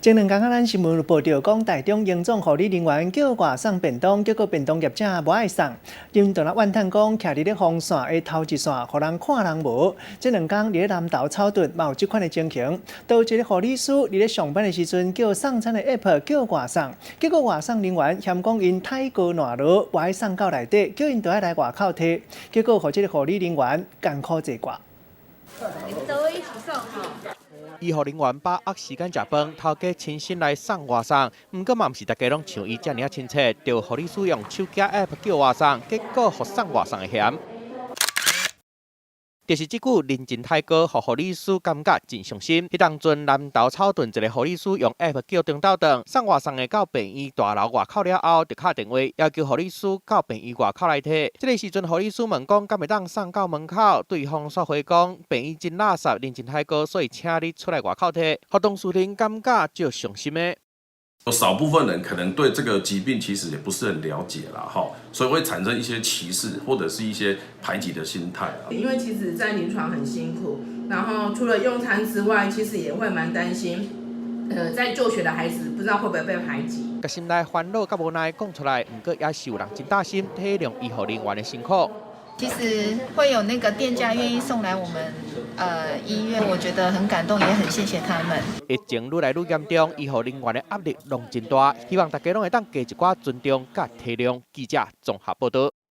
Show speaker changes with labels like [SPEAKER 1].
[SPEAKER 1] 前兩工啊，咱新聞有報道講，台中榮總護理人員叫外送便當，結果便當業者無愛送，𪜶就來怨嘆講，徛佇咧風線的頭一線，予人看人無。這兩工佇咧南投草屯嘛有這款的情形，都有一個護理師佇咧上班的時陣叫送餐的 App 叫外送，結果外送人員嫌講𪜶太過爛囉，無愛送到內底，叫𪜶著愛來外口提，結果予這個護理人員艱苦坐掛。
[SPEAKER 2] 你們都一起送吼。
[SPEAKER 3] 醫護人員把握時間食飯，頭家親身來送外送。毋過嘛，毋是逐家攏像伊遮爾仔親切，著護理師用手機 App 叫外送，結果予送外送的嫌。就是這句人情太高，予護理師感覺真傷心。彼當陣南投草屯一個護理師用 App 叫中晝頓，送外送的到病院大樓外口了後，就敲電話要求護理師到病院外口來提。這个時陣護理師問講，敢會當送到門口？對方煞回講病院真垃圾，人情太高，所以請你出來外口提。予當事人感覺足傷心的。
[SPEAKER 4] 有少部分人可能對這個疾病其實也不是很了解啦，哈，所以會產生一些歧視或者是一些排擠的心態。
[SPEAKER 5] 因為其實，在臨床很辛苦，然後除了用餐之外，其實也會蠻擔心，在就學的孩子不知道會不會被排擠。
[SPEAKER 3] 共心內煩惱佮無奈講出來，毋過也是有人真擔心體諒醫護人員的辛苦。
[SPEAKER 6] 其實會有那個店家願意送來我們醫院，我覺得很感動，也很謝謝他們。
[SPEAKER 3] 疫情愈來愈嚴重，醫護人員的壓力攏真大，希望大家攏會當加一寡尊重佮體諒。記者綜合報道。